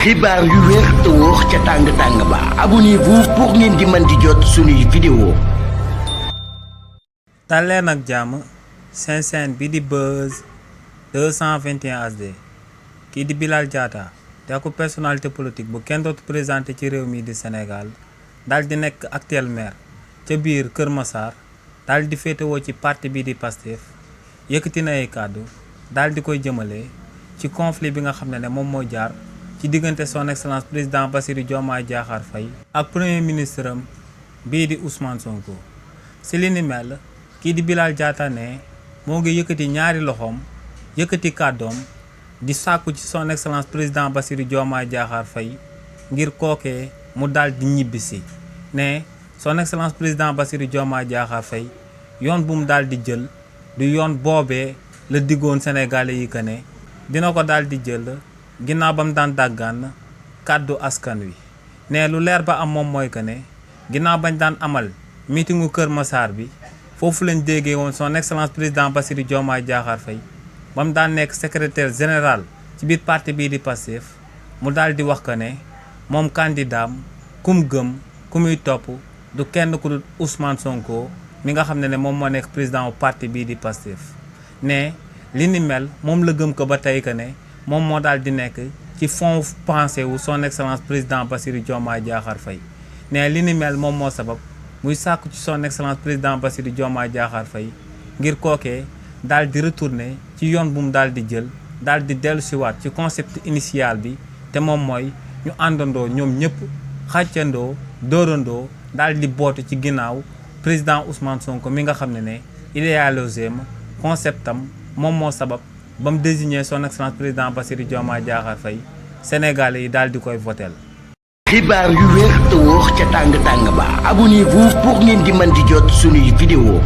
xibaar yu wér te wóor ca tàng ba abonnez-vous pour ngeen di mën di jot suñuy vidéo. tàlleen ak jàmm seen chaîne bi di Buzz 221 HD kii di Bilal Diatta te aku personnalité politique bu kenn dootu présenté ci réew mi di Sénégal daal di nekk actuel maire ca biir Kër Massar daal di féetewoo ci parti bi di Pastef yëkkati na ay kàddu daal di koy jëmale ci conflit bi nga xam ne moom moo jaar ci diggante son excellence président Bassirou Diomaye Diakhar Faye ak premier ministre am bii di Ousmane Sonko. si li ni mel kii di Bilal Diatta ne moo ngi yëkkati ñaari loxoom yëkkati kàddoom di sàkku ci son excellence président Bassirou Diomaye Diakhar Faye ngir kookee mu daal di ñibbisi ne son excellence président Bassirou Diomaye Diakhar Faye yoon bu mu daal di jël du yoon boobee la diggoon Sénégalais yi que ne dina ko daal di jël ginnaaw ba mu daan dàggaan kàddu askan wi ne lu leer ba am moom mooy que ne ginnaaw bañ daan amal meetingu Kër Massar bi foofu lañ déggee woon son excellence président Bassirou Diomaye Diakhar Faye ba mu daan nekk secrétaire général ci biir parti bii di Pastef mu daal di wax que ne moom candidat kum gëm ku muy topp du kenn ku dul Ousmane Sonko mi nga xam ne moom moo nekk président wu parti bii di Pastef ne li ni mel moom la gëm ko ba tey que ne moom moo daal di nekk ci fond pensée wu son excellence président Bassirou Diomaye Diakhar Faye ne li ni mel moom moo sabab muy sàkku ci son excellence président Bassirou Diomaye Diakhar Faye ngir kookee daal di retourner ci yoon bu mu daal di jël daal di dellu siwaat ci concept initial bi te moom mooy ñu àndandoo ñoom ñëpp xàccandoo dóorandoo daal di bootu ci ginnaaw président Ousmane Sonko mi nga xam ne idéologie conceptam moom moo sabab ba mu désigné son excellence président Bassirou Diomaye Diakhar Faye Sénégalais yi daal di koy votel xibaar yu wér te wóor ca tàng ba abonnez-vous pour ngeen di mën di jot suñuy vidéo.